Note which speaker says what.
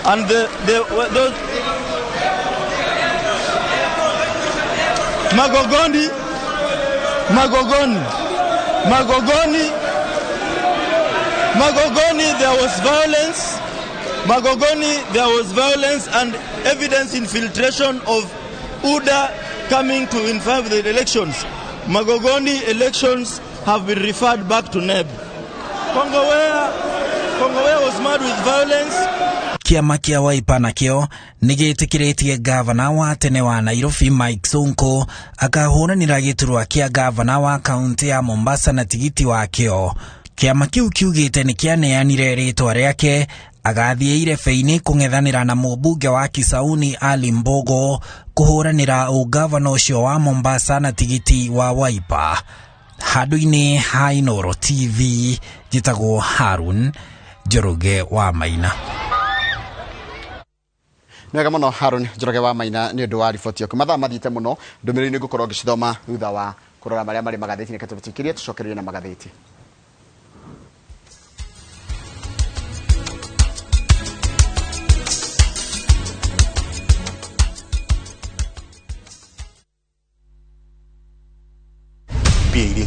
Speaker 1: And those Magogoni, Magogoni, Magogoni, Magogoni, there was violence. Magogoni, there was violence and evidence infiltration of UDA coming to interfere with the elections. Magogoni elections have been referred back to NEB. Kongowea, Kongowea was mad with violence.
Speaker 2: Kĩama kĩa Wiper nakĩo nĩ gĩtĩkĩrĩtie gavana wa tene wa Nairobi Mike Sonko akahũranĩra gĩturwa kĩa gavana wa kaunti ya Mombasa na tigiti wakĩo. Kĩama kĩu kiugĩte nĩ kĩaneanire rĩtwa rĩake agathiĩ irebe-inĩ kũng'ethanĩra na mũmbunge wa Kisauni Ali Mbogo kũhũranĩra ũgavana ũcio wa Mombasa na tigiti wa Wiper. Handũ-inĩ ha Inooro TV njĩtagwo Harun Njoroge wa Maina.
Speaker 3: Nĩ wega mũno Harun Njoroge wa Maina nĩ ũndũ wa riboti yaku. Mathaa mathiĩte mũno, ndũmĩrĩri nĩ ngũkorwo ngĩcithoma thutha wa kũrora marĩa marĩ magathĩti-inĩ. Reke tũtĩkĩrie tũcokererie na magathĩti.
Speaker 4: Mbia iria icio.